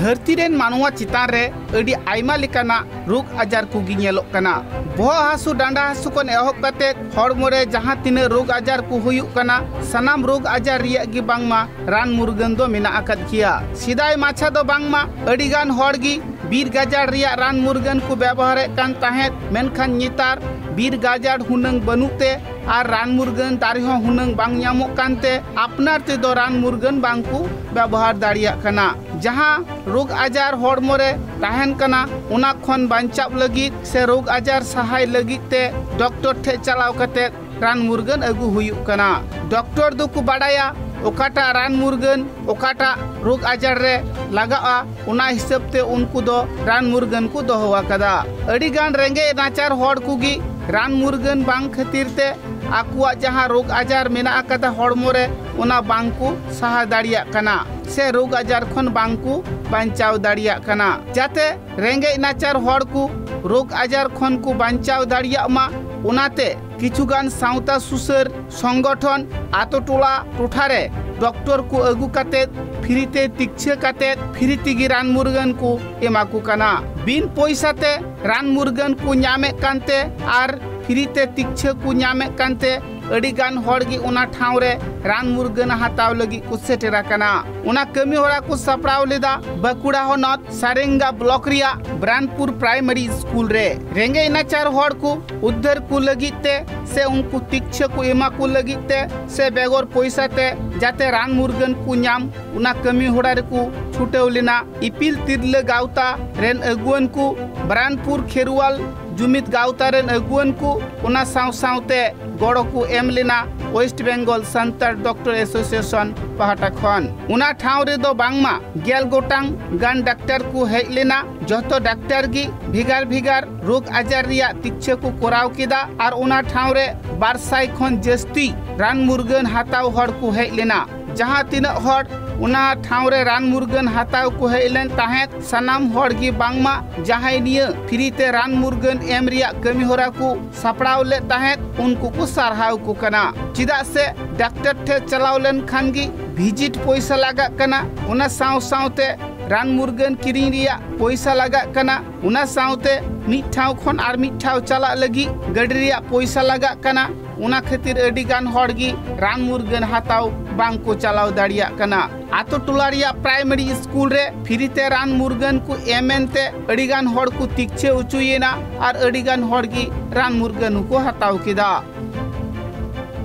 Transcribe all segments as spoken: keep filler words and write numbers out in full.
ᱫᱷᱟᱹᱨᱛᱤ ᱨᱮᱱ ᱢᱟᱱᱣᱟ ᱪᱮᱛᱟᱱ ᱨᱮ ᱟᱹᱰᱤ ᱟᱭᱢᱟ ᱞᱮᱠᱟᱱᱟᱜ ᱨᱳᱜᱽ ᱟᱡᱟᱨ ᱠᱚᱜᱮ ᱧᱮᱞᱚᱜ ᱠᱟᱱᱟ᱾ ᱵᱚᱦᱚᱜ ᱦᱟᱹᱥᱩ, ᱰᱟᱸᱰᱟ ᱦᱟᱹᱥᱩ ᱠᱷᱚᱱ ᱮᱦᱚᱵ ᱠᱟᱛᱮ ᱦᱚᱲᱢᱚ ᱨᱮ ᱡᱟᱦᱟᱸ ᱛᱤᱱᱟᱹᱜ ᱨᱳᱜᱽ ᱟᱡᱟᱨ ᱠᱚ ᱦᱩᱭᱩᱜ ᱠᱟᱱᱟ, ᱥᱟᱱᱟᱢ ᱨᱳᱜᱽ ᱟᱡᱟᱨ ᱨᱮᱭᱟᱜ ᱜᱮ ᱵᱟᱝᱢᱟ ᱨᱟᱱ ᱢᱩᱨᱜᱟᱹᱱ ᱫᱚ ᱢᱮᱱᱟᱜ ᱟᱠᱟᱫ ᱜᱮᱭᱟ᱾ ᱥᱮᱫᱟᱭ ᱢᱟᱪᱷᱟ ᱫᱚ ᱵᱟᱝᱢᱟ ᱟᱹᱰᱤ ᱜᱟᱱ ᱦᱚᱲ ᱜᱮ ᱵᱤᱨ ᱜᱟᱡᱟᱲ ᱨᱮᱭᱟᱜ ᱨᱟᱱ ᱢᱩᱨᱜᱟᱹᱱ ᱠᱚ ᱵᱮᱵᱚᱦᱟᱨᱮᱫ ᱠᱟᱱ ᱛᱟᱦᱮᱸᱫ, ᱢᱮᱱᱠᱷᱟᱱ ᱱᱮᱛᱟᱨ ᱵᱤᱨ ᱜᱟᱡᱟᱲ ᱦᱩᱱᱟᱹᱝ ᱵᱟᱹᱱᱩᱜ ᱛᱮ ᱟᱨ ᱨᱟᱱ ᱢᱩᱨᱜᱟᱹᱱ ᱫᱟᱨᱮ ᱦᱚᱸ ᱦᱩᱱᱟᱹᱝ ᱵᱟᱝ ᱧᱟᱢᱚᱜ ᱠᱟᱱᱛᱮ ᱟᱯᱱᱟᱨ ᱛᱮᱫᱚ ᱨᱟᱱ ᱢᱩᱨᱜᱟᱹᱱ ᱵᱟᱝ ᱠᱚ ᱵᱮᱵᱚᱦᱟᱨ ᱫᱟᱲᱮᱭᱟᱜ ᱠᱟᱱᱟ᱾ ᱡᱟᱦᱟᱸ ᱨᱳᱜᱽ ᱟᱡᱟᱨ ᱦᱚᱲᱢᱚ ᱨᱮ ᱛᱟᱦᱮᱱ ᱠᱟᱱᱟ, ᱚᱱᱟ ᱠᱷᱚᱱ ᱵᱟᱧᱪᱟᱣ ᱞᱟᱹᱜᱤᱫ ᱥᱮ ᱨᱳᱜᱽ ᱟᱡᱟᱨ ᱥᱟᱦᱟᱭ ᱞᱟᱹᱜᱤᱫ ᱛᱮ ᱰᱚᱠᱴᱚᱨ ᱴᱷᱮᱱ ᱪᱟᱞᱟᱣ ᱠᱟᱛᱮ ᱨᱟᱱ ᱢᱩᱨᱜᱟᱹᱱ ᱟᱹᱜᱩ ᱦᱩᱭᱩᱜ ᱠᱟᱱᱟ᱾ ᱰᱚᱠᱴᱚᱨ ᱫᱚᱠᱚ ᱵᱟᱰᱟᱭᱟ ᱚᱠᱟᱴᱟᱜ ᱨᱟᱱ ᱢᱩᱨᱜᱟᱹᱱ ᱚᱠᱟᱴᱟᱜ ᱨᱳᱜᱽ ᱟᱡᱟᱨ ᱨᱮ ᱞᱟᱜᱟᱜᱼᱟ, ᱚᱱᱟ ᱦᱤᱥᱟᱹᱵ ᱛᱮ ᱩᱱᱠᱩ ᱫᱚ ᱨᱟᱱ ᱢᱩᱨᱜᱟᱹᱱ ᱠᱚ ᱫᱚᱦᱚ ᱟᱠᱟᱫᱟ᱾ ᱟᱹᱰᱤ ᱜᱟᱱ ᱨᱮᱸᱜᱮᱡ ᱱᱟᱪᱟᱨ ᱦᱚᱲ ᱠᱚᱜᱮ ᱨᱟᱱ ᱢᱩᱨᱜᱟᱹᱱ ᱵᱟᱝ ᱠᱷᱟᱹᱛᱤᱨ ᱛᱮ ᱟᱠᱚᱣᱟᱜ ᱡᱟᱦᱟᱸ ᱨᱳᱜᱽ ᱟᱡᱟᱨ ᱢᱮᱱᱟᱜ ᱟᱠᱟᱫᱟ ᱦᱚᱲᱢᱚ ᱨᱮ, ᱚᱱᱟ ᱵᱟᱝ ᱠᱚ ᱥᱟᱦᱟ ᱫᱟᱲᱮᱭᱟᱜ ᱠᱟᱱᱟ ᱥᱮ ᱨᱳᱜᱽ ᱟᱡᱟᱨ ᱠᱷᱚᱱ ᱵᱟᱝ ᱠᱚ ᱵᱟᱧᱪᱟᱣ ᱫᱟᱲᱮᱭᱟᱜ ᱠᱟᱱᱟ᱾ ᱡᱟᱛᱮ ᱨᱮᱸᱜᱮᱡ ᱱᱟᱪᱟᱨ ᱦᱚᱲ ᱠᱚ ᱨᱳᱜᱽ ᱟᱡᱟᱨ ᱠᱷᱚᱱ ᱠᱚ ᱵᱟᱧᱪᱟᱣ ᱫᱟᱲᱮᱭᱟᱜ ᱢᱟ, ᱚᱱᱟᱛᱮ ᱠᱤᱪᱷᱩᱜᱟᱱ ᱥᱟᱶᱛᱟ ᱥᱩᱥᱟᱹᱨ ᱥᱚᱝᱜᱚᱴᱷᱚᱱ, ᱟᱛᱳ ᱴᱚᱞᱟ ᱴᱚᱴᱷᱟ ᱨᱮ ᱰᱚᱠᱴᱚᱨ ᱠᱚ ᱟᱹᱜᱩ ᱠᱟᱛᱮ ᱯᱷᱨᱤ ᱛᱮ ᱛᱤᱠᱪᱷᱟᱹ ᱠᱟᱛᱮ ᱯᱷᱨᱤ ᱛᱮᱜᱮ ᱨᱟᱱ ᱢᱩᱨᱜᱟᱹᱱ ᱠᱚ ᱮᱢᱟ ᱠᱚ ᱠᱟᱱᱟ᱾ ᱵᱤᱱ ᱯᱚᱭᱥᱟ ᱛᱮ ᱨᱟᱱ ᱢᱩᱨᱜᱟᱹᱱ ᱠᱚ ᱧᱟᱢᱮᱫ ᱠᱟᱱᱛᱮ ᱟᱨ ᱯᱷᱨᱤ ᱛᱮ ᱛᱤᱠᱪᱷᱟᱹ ᱠᱚ ᱧᱟᱢᱮᱫ ᱠᱟᱱᱛᱮ ᱟᱹᱰᱤ ᱜᱟᱱ ᱦᱚᱲ ᱜᱮ ᱚᱱᱟ ᱴᱷᱟᱶ ᱨᱮ ᱨᱟᱱ ᱢᱩᱨᱜᱟᱹᱱ ᱦᱟᱛᱟᱣ ᱞᱟᱹᱜᱤᱫ ᱠᱚ ᱥᱮᱴᱮᱨ ᱟᱠᱟᱱᱟ᱾ ᱚᱱᱟ ᱠᱟᱹᱢᱤ ᱦᱚᱨᱟ ᱠᱚ ᱥᱟᱯᱲᱟᱣ ᱞᱮᱫᱟ ᱵᱟᱸᱠᱩᱲᱟ ᱦᱚᱱᱚᱛ ᱥᱟᱨᱮᱝᱜᱟ ᱵᱞᱚᱠ ᱨᱮᱭᱟᱜ ᱵᱨᱟᱱᱯᱩᱨ ᱯᱨᱟᱭᱢᱟᱨᱤ ᱥᱠᱩᱞ ᱨᱮ᱾ ᱨᱮᱸᱜᱮᱡ ᱱᱟᱪᱟᱨ ᱦᱚᱲ ᱠᱚ ᱩᱫᱽᱫᱷᱟᱹᱨ ᱠᱚ ᱞᱟᱹᱜᱤᱫ ᱛᱮ ᱥᱮ ᱩᱱᱠᱩ ᱛᱤᱠᱪᱷᱟᱹ ᱠᱚ ᱮᱢᱟ ᱠᱚ ᱞᱟᱹᱜᱤᱫ ᱛᱮ ᱥᱮ ᱵᱮᱜᱚᱨ ᱯᱚᱭᱥᱟ ᱛᱮ ᱡᱟᱛᱮ ᱨᱟᱱ ᱢᱩᱨᱜᱟᱹᱱ ᱠᱚ ᱧᱟᱢ, ᱚᱱᱟ ᱠᱟᱹᱢᱤ ᱦᱚᱨᱟ ᱨᱮᱠᱚ ᱪᱷᱩᱴᱟᱹᱣ ᱞᱮᱱᱟ᱾ ᱤᱯᱤᱞ ᱛᱤᱨᱞᱟᱹ ᱜᱟᱶᱛᱟ ᱨᱮᱱ ᱟᱹᱜᱩᱣᱟᱹᱱ ᱠᱚ, ᱵᱨᱟᱱᱯᱩᱨ ᱠᱷᱮᱨᱣᱟᱞ ᱡᱩᱢᱤᱫ ᱜᱟᱶᱛᱟ ᱨᱮᱱ ᱟᱹᱜᱩᱣᱟᱹᱱ ᱠᱚ, ᱚᱱᱟ ᱥᱟᱶ ᱥᱟᱶᱛᱮ ᱜᱚᱲᱚ ᱠᱚ ᱮᱢ ᱞᱮᱱᱟ West Bengal Santal doctor association ᱯᱟᱦᱴᱟ ᱠᱷᱚᱱ᱾ ᱚᱱᱟ ᱴᱷᱟᱶ ᱨᱮᱫᱚ ᱵᱟᱝᱢᱟ ᱜᱮᱞ ᱜᱚᱴᱟᱝ ᱜᱟᱱ ᱰᱟᱠᱛᱟᱨ ᱠᱚ ᱦᱮᱡ ᱞᱮᱱᱟ᱾ ᱡᱚᱛᱚ ᱰᱟᱠᱛᱟᱨ ᱜᱮ ᱵᱷᱮᱜᱟᱨ ᱵᱷᱮᱜᱟᱨ ᱨᱳᱜᱽ ᱟᱡᱟᱨ ᱨᱮᱭᱟᱜ ᱛᱤᱠᱪᱷᱟᱹ ᱠᱚ ᱠᱚᱨᱟᱣ ᱠᱮᱫᱟ ᱟᱨ ᱚᱱᱟ ᱴᱷᱟᱶ ᱨᱮ ᱵᱟᱨ ᱥᱟᱭ ᱠᱷᱚᱱ ᱡᱟᱹᱥᱛᱤ ᱨᱟᱱ ᱢᱩᱨᱜᱟᱹᱱ ᱦᱟᱛᱟᱣ ᱦᱚᱲ ᱠᱚ ᱦᱮᱡ ᱞᱮᱱᱟ᱾ ᱡᱟᱦᱟᱸ ᱛᱤᱱᱟᱹᱜ ᱦᱚᱲ ᱚᱱᱟ ᱴᱷᱟᱶ ᱨᱮ ᱨᱟᱱ ᱢᱩᱨᱜᱟᱹᱱ ᱦᱟᱛᱟᱣ ᱠᱚ ᱦᱮᱡ ᱞᱮᱱ ᱛᱟᱦᱮᱸᱫ, ᱥᱟᱱᱟᱢ ᱦᱚᱲ ᱜᱮ ᱵᱟᱝᱢᱟ ᱡᱟᱦᱟᱸᱭ ᱱᱤᱭᱟᱹ ᱯᱷᱨᱤ ᱛᱮ ᱨᱟᱱ ᱢᱩᱨᱜᱟᱹᱱ ᱮᱢ ᱨᱮᱭᱟᱜ ᱠᱟᱹᱢᱤ ᱦᱚᱨᱟ ᱠᱚ ᱥᱟᱯᱲᱟᱣ ᱞᱮᱫ ᱛᱟᱦᱮᱸᱫ, ᱩᱱᱠᱩ ᱠᱚ ᱥᱟᱨᱦᱟᱣ ᱠᱚ ᱠᱟᱱᱟ᱾ ᱪᱮᱫᱟᱜ ᱥᱮ ᱰᱟᱠᱛᱟᱨ ᱴᱷᱮᱱ ᱪᱟᱞᱟᱣ ᱞᱮᱱᱠᱷᱟᱱ ᱜᱮ ᱵᱷᱤᱡᱤᱴ ᱯᱚᱭᱥᱟ ᱞᱟᱜᱟᱜ ᱠᱟᱱᱟ, ᱚᱱᱟ ᱥᱟᱶ ᱥᱟᱶᱛᱮ ᱨᱟᱱ ᱢᱩᱨᱜᱟᱹᱱ ᱠᱤᱨᱤᱧ ᱨᱮᱭᱟᱜ ᱯᱚᱭᱥᱟ ᱞᱟᱜᱟᱜ ᱠᱟᱱᱟ᱾ ᱚᱱᱟ ᱥᱟᱶᱛᱮ ᱢᱤᱫ ᱴᱷᱟᱶ ᱠᱷᱚᱱ ᱟᱨ ᱢᱤᱫ ᱴᱷᱟᱶ ᱪᱟᱞᱟᱜ ᱞᱟᱹᱜᱤᱫ ᱜᱟᱹᱰᱤ ᱨᱮᱭᱟᱜ ᱯᱚᱭᱥᱟ ᱞᱟᱜᱟᱜ ᱠᱟᱱᱟ᱾ ᱚᱱᱟ ᱠᱷᱟᱹᱛᱤᱨ ᱟᱹᱰᱤ ᱜᱟᱱ ᱦᱚᱲ ᱜᱮ ᱨᱟᱱ ᱢᱩᱨᱜᱟᱹᱱ ᱦᱟᱛᱟᱣ ᱵᱟᱝ ᱠᱚ ᱪᱟᱞᱟᱣ ᱫᱟᱲᱮᱭᱟᱜ ᱠᱟᱱᱟ᱾ ᱟᱛᱳ ᱴᱚᱞᱟ ᱨᱮᱭᱟᱜ ᱯᱨᱟᱭᱢᱟᱨᱤ ᱥᱠᱩᱞ ᱨᱮ ᱯᱷᱨᱤ ᱛᱮ ᱨᱟᱱ ᱢᱩᱨᱜᱟᱹᱱ ᱠᱚ ᱮᱢ ᱮᱱᱛᱮ ᱟᱹᱰᱤ ᱜᱟᱱ ᱦᱚᱲ ᱠᱚ ᱛᱤᱠᱪᱷᱟᱹ ᱚᱪᱚᱭᱮᱱᱟ ᱟᱨ ᱟᱹᱰᱤ ᱜᱟᱱ ᱦᱚᱲ ᱜᱮ ᱨᱟᱱ ᱢᱩᱨᱜᱟᱹᱱ ᱦᱚᱸᱠᱚ ᱦᱟᱛᱟᱣ ᱠᱮᱫᱟ᱾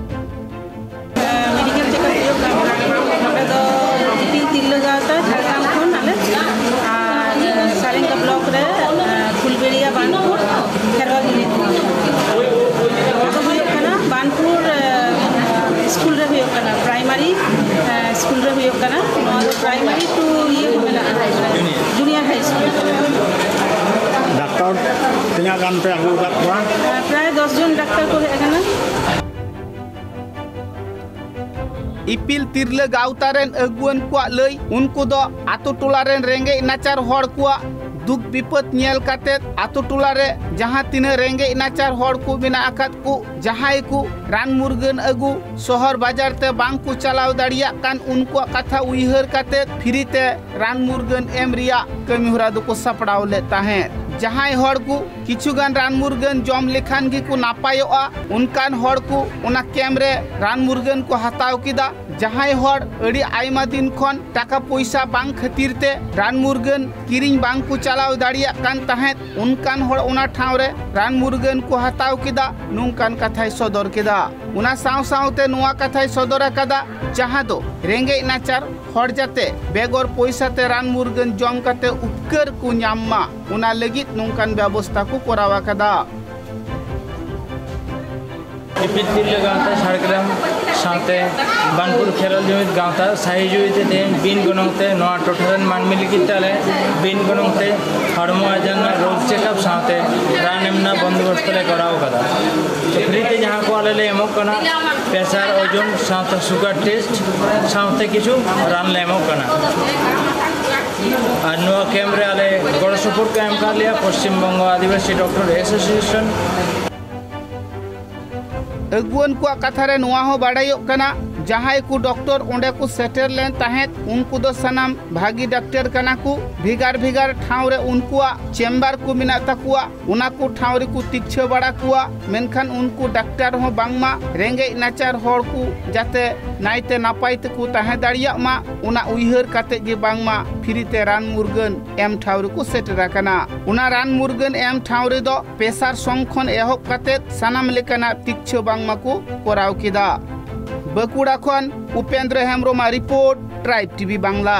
ᱢᱮᱰᱤᱠᱮᱞ ᱪᱮᱠᱟᱯ ᱦᱩᱭᱩᱜ ᱠᱟᱱᱟ᱾ ᱱᱚᱰᱮ ᱫᱚ ᱤᱯᱤᱞ ᱛᱤᱨᱞᱟᱹ ᱜᱟᱶᱛᱟ ᱡᱷᱟᱲᱜᱨᱟᱢ ᱠᱷᱚᱱ ᱟᱞᱮ, ᱟᱨ ᱥᱟᱨᱮᱝᱜᱟ ᱵᱞᱚᱠ ᱨᱮ, ᱯᱷᱩᱞᱵᱮᱲᱤᱭᱟ ᱵᱟᱱᱯᱩᱨ ᱠᱷᱮᱨᱣᱟᱞ ᱤᱭᱩᱱᱤᱴ᱾ ᱱᱚᱣᱟ ᱫᱚ ᱦᱩᱭᱩᱜ ᱠᱟᱱᱟ ᱵᱟᱱᱯᱩᱨ ᱥᱠᱩᱞ ᱨᱮ ᱦᱩᱭᱩᱜ ᱠᱟᱱᱟ, ᱯᱨᱟᱭᱢᱟᱨᱤ ᱥᱠᱩᱞ ᱨᱮ ᱦᱩᱭᱩᱜ ᱠᱟᱱᱟ᱾ ᱱᱚᱣᱟ ᱫᱚ ᱯᱨᱟᱭᱢᱟᱨᱤ ᱴᱩ ᱤᱭᱟᱹ ᱠᱚ ᱢᱮᱱᱟᱜᱼᱟ, ᱡᱩᱱᱤᱭᱟᱨ ᱦᱟᱭ ᱥᱠᱩᱞ᱾ ᱰᱟᱠᱛᱟᱨ ᱛᱤᱱᱟᱹᱜ ᱜᱟᱱ ᱯᱮ ᱟᱹᱜᱩ ᱟᱠᱟᱫ ᱠᱚᱣᱟ? ᱯᱨᱟᱭ ᱫᱚᱥ ᱡᱚᱱ ᱰᱟᱠᱛᱟᱨ ᱠᱚ ᱦᱮᱡ ᱟᱠᱟᱱᱟ᱾ ᱤᱯᱤᱞ ᱛᱤᱨᱞᱟᱹ ᱜᱟᱶᱛᱟ ᱨᱮᱱ ᱟᱹᱜᱩᱣᱟᱹᱱ ᱠᱚᱣᱟᱜ ᱞᱟᱹᱭ, ᱩᱱᱠᱩ ᱫᱚ ᱟᱛᱳ ᱴᱚᱞᱟ ᱨᱮᱱ ᱨᱮᱸᱜᱮᱡ ᱱᱟᱪᱟᱨ ᱦᱚᱲ ᱠᱚᱣᱟᱜ ᱫᱩᱠ ᱵᱤᱯᱚᱫ ᱧᱮᱞ ᱠᱟᱛᱮ, ᱟᱛᱳ ᱴᱚᱞᱟ ᱨᱮ ᱡᱟᱦᱟᱸ ᱛᱤᱱᱟᱹᱜ ᱨᱮᱸᱜᱮᱡ ᱱᱟᱪᱟᱨ ᱦᱚᱲ ᱠᱚ ᱢᱮᱱᱟᱜ ᱟᱠᱟᱫ ᱠᱚ, ᱡᱟᱦᱟᱸᱭ ᱠᱚ ᱨᱟᱱ ᱢᱩᱨᱜᱟᱹᱱ ᱟᱹᱜᱩ ᱥᱚᱦᱚᱨ ᱵᱟᱡᱟᱨ ᱛᱮ ᱵᱟᱝ ᱠᱚ ᱪᱟᱞᱟᱣ ᱫᱟᱲᱮᱭᱟᱜ ᱠᱟᱱ, ᱩᱱᱠᱩᱣᱟᱜ ᱠᱟᱛᱷᱟ ᱩᱭᱦᱟᱹᱨ ᱠᱟᱛᱮ ᱯᱷᱨᱤ ᱛᱮ ᱨᱟᱱ ᱢᱩᱨᱜᱟᱹᱱ ᱮᱢ ᱨᱮᱭᱟᱜ ᱠᱟᱹᱢᱤ ᱦᱚᱨᱟ ᱫᱚᱠᱚ ᱥᱟᱯᱲᱟᱣ ᱞᱮᱫ ᱛᱟᱦᱮᱸᱫ᱾ ᱡᱟᱦᱟᱸᱭ ᱦᱚᱲ ᱠᱚ ᱠᱤᱪᱷᱩ ᱜᱟᱱ ᱨᱟᱱ ᱢᱩᱨᱜᱟᱹᱱ ᱡᱚᱢ ᱞᱮᱠᱷᱟᱱ ᱜᱮᱠᱚ ᱱᱟᱯᱟᱭᱚᱜᱼᱟ, ᱚᱱᱠᱟᱱ ᱦᱚᱲ ᱠᱚ ᱚᱱᱟ ᱠᱮᱢᱯ ᱨᱮ ᱨᱟᱱ ᱢᱩᱨᱜᱟᱹᱱ ᱠᱚ ᱦᱟᱛᱟᱣ ᱠᱮᱫᱟ᱾ ᱡᱟᱦᱟᱸᱭ ᱦᱚᱲ ᱟᱹᱰᱤ ᱟᱭᱢᱟ ᱫᱤᱱ ᱠᱷᱚᱱ ᱴᱟᱠᱟ ᱯᱚᱭᱥᱟ ᱵᱟᱝ ᱠᱷᱟᱹᱛᱤᱨ ᱛᱮ ᱨᱟᱱ ᱢᱩᱨᱜᱟᱹᱱ ᱠᱤᱨᱤᱧ ᱵᱟᱝ ᱠᱚ ᱪᱟᱞᱟᱣ ᱫᱟᱲᱮᱭᱟᱜ ᱠᱟᱱ ᱛᱟᱦᱮᱸᱫ, ᱚᱱᱠᱟᱱ ᱦᱚᱲ ᱚᱱᱟ ᱴᱷᱟᱶ ᱨᱮ ᱨᱟᱱ ᱢᱩᱨᱜᱟᱹᱱ ᱠᱚ ᱦᱟᱛᱟᱣ ᱠᱮᱫᱟ, ᱱᱚᱝᱠᱟᱱ ᱠᱟᱛᱷᱟᱭ ᱥᱚᱫᱚᱨ ᱠᱮᱫᱟ᱾ ᱚᱱᱟ ᱥᱟᱶ ᱥᱟᱶᱛᱮ ᱱᱚᱣᱟ ᱠᱟᱛᱷᱟᱭ ᱥᱚᱫᱚᱨ ᱟᱠᱟᱫᱟ, ᱡᱟᱦᱟᱸ ᱫᱚ ᱨᱮᱸᱜᱮᱡ ᱱᱟᱪᱟᱨ ᱦᱚᱲ ᱡᱟᱛᱮ ᱵᱮᱜᱚᱨ ᱯᱚᱭᱥᱟ ᱛᱮ ᱨᱟᱱ ᱢᱩᱨᱜᱟᱹᱱ ᱡᱚᱢ ᱠᱟᱛᱮ ᱩᱯᱠᱟᱹᱨ ᱠᱚ ᱧᱟᱢ ᱢᱟ, ᱚᱱᱟ ᱞᱟᱹᱜᱤᱫ ᱱᱚᱝᱠᱟᱱ ᱵᱮᱵᱚᱥᱛᱷᱟ ᱠᱚ ᱠᱚᱨᱟᱣ ᱟᱠᱟᱫᱟ᱾ ᱤᱯᱤᱞ ᱛᱤᱨᱞᱟᱹ ᱜᱟᱶᱛᱟ ᱡᱷᱟᱲᱜᱨᱟᱢ ᱥᱟᱶᱛᱮ ᱵᱟᱱᱯᱩᱨ ᱠᱷᱮᱨᱣᱟᱞ ᱡᱩᱢᱤᱫ ᱜᱟᱶᱛᱟ ᱥᱟᱹᱦᱤᱡᱩᱦᱤ ᱛᱮ ᱛᱮᱦᱮᱧ ᱵᱤᱱ ᱜᱚᱱᱚᱝ ᱛᱮ ᱱᱚᱣᱟ ᱴᱚᱴᱷᱟ ᱨᱮᱱ ᱢᱟᱹᱱᱢᱤ ᱞᱟᱹᱜᱤᱫ ᱛᱮ ᱟᱞᱮ ᱵᱤᱱ ᱜᱚᱱᱚᱝ ᱛᱮ ᱦᱚᱲᱢᱚ ᱟᱡᱟᱨ ᱨᱮᱱᱟᱜ ᱨᱳᱜᱽ ᱪᱮᱠᱟᱯ ᱥᱟᱶᱛᱮ ᱨᱟᱱ ᱮᱢ ᱨᱮᱱᱟᱜ ᱵᱚᱱᱫᱳᱵᱚᱥᱛ ᱞᱮ ᱠᱚᱨᱟᱣ ᱟᱠᱟᱫᱟ᱾ ᱛᱚ, ᱯᱷᱨᱤ ᱛᱮ ᱡᱟᱦᱟᱸ ᱠᱚ ᱟᱞᱮ ᱞᱮ ᱮᱢᱚᱜ ᱠᱟᱱᱟ, ᱯᱮᱥᱟᱨ, ᱳᱡᱚᱱ ᱥᱟᱶᱛᱮ ᱥᱩᱜᱟᱨ ᱴᱮᱥᱴ ᱥᱟᱶᱛᱮ ᱠᱤᱪᱷᱩ ᱨᱟᱱ ᱞᱮ ᱮᱢᱚᱜ ᱠᱟᱱᱟ᱾ ᱟᱨ ᱱᱚᱣᱟ ᱠᱮᱢᱯ ᱨᱮ ᱟᱞᱮ ᱜᱚᱲᱚ ᱥᱚᱯᱚᱦᱚᱫ ᱠᱚ ᱮᱢ ᱟᱠᱟᱫ ᱞᱮᱭᱟ ᱯᱚᱥᱪᱤᱢ ᱵᱚᱝᱜᱚ ᱟᱹᱫᱤᱵᱟᱹᱥᱤ ᱰᱚᱠᱴᱚᱨ ᱮᱥᱳᱥᱤᱭᱮᱥᱚᱱ᱾ ᱟᱹᱜᱩᱣᱟᱹᱱ ᱠᱚᱣᱟᱜ ᱠᱟᱛᱷᱟ ᱨᱮ ᱱᱚᱣᱟ ᱦᱚᱸ ᱵᱟᱰᱟᱭᱚᱜ ᱠᱟᱱᱟ, ᱡᱟᱦᱟᱸᱭ ᱠᱚ ᱰᱚᱠᱴᱚᱨ ᱚᱸᱰᱮ ᱠᱚ ᱥᱮᱴᱮᱨ ᱞᱮᱱ ᱛᱟᱦᱮᱸᱫ, ᱩᱱᱠᱩ ᱫᱚ ᱥᱟᱱᱟᱢ ᱵᱷᱟᱹᱜᱤ ᱰᱟᱠᱛᱟᱨ ᱠᱟᱱᱟ ᱠᱚ᱾ ᱵᱷᱮᱜᱟᱨ ᱵᱷᱮᱜᱟᱨ ᱴᱷᱟᱶ ᱨᱮ ᱩᱱᱠᱩᱣᱟᱜ ᱪᱮᱢᱵᱟᱨ ᱠᱚ ᱢᱮᱱᱟᱜ ᱛᱟᱠᱚᱣᱟ᱾ ᱚᱱᱟ ᱠᱚ ᱴᱷᱟᱶ ᱨᱮᱠᱚ ᱛᱤᱠᱪᱷᱟᱹ ᱵᱟᱲᱟ ᱠᱚᱣᱟ, ᱢᱮᱱᱠᱷᱟᱱ ᱩᱱᱠᱩ ᱰᱟᱠᱛᱟᱨ ᱦᱚᱸ ᱵᱟᱝᱢᱟ ᱨᱮᱸᱜᱮᱡ ᱱᱟᱪᱟᱨ ᱦᱚᱲ ᱠᱚ ᱡᱟᱛᱮ ᱱᱟᱭᱛᱮ ᱱᱟᱯᱟᱭ ᱛᱮᱠᱚ ᱛᱟᱦᱮᱸ ᱫᱟᱲᱮᱭᱟᱜ ᱢᱟ, ᱚᱱᱟ ᱩᱭᱦᱟᱹᱨ ᱠᱟᱛᱮ ᱜᱮ ᱵᱟᱝᱢᱟ ᱯᱷᱨᱤ ᱛᱮ ᱨᱟᱱ ᱢᱩᱨᱜᱟᱹᱱ ᱮᱢ ᱴᱷᱟᱶ ᱨᱮᱠᱚ ᱥᱮᱴᱮᱨ ᱟᱠᱟᱱᱟ᱾ ᱚᱱᱟ ᱨᱟᱱ ᱢᱩᱨᱜᱟᱹᱱ ᱮᱢ ᱴᱷᱟᱶ ᱨᱮᱫᱚ ᱯᱮᱥᱟᱨ ᱥᱚᱝ ᱠᱷᱚᱱ ᱮᱦᱚᱵ ᱠᱟᱛᱮ ᱥᱟᱱᱟᱢ ᱞᱮᱠᱟᱱᱟᱜ ᱛᱤᱠᱪᱷᱟᱹ ᱵᱟᱝᱢᱟ ᱠᱚ ᱠᱚᱨᱟᱣ ᱠᱮᱫᱟ᱾ ᱵᱟᱸᱠᱩᱲᱟ ᱠᱷᱚᱱ ᱩᱯᱮᱱᱫᱨᱚ ᱦᱮᱢᱵᱨᱚᱢᱟᱜ ᱨᱤᱯᱳᱨᱴ, ᱴᱨᱟᱭᱤᱵᱽ ᱴᱤᱵᱷᱤ ᱵᱟᱝᱞᱟ᱾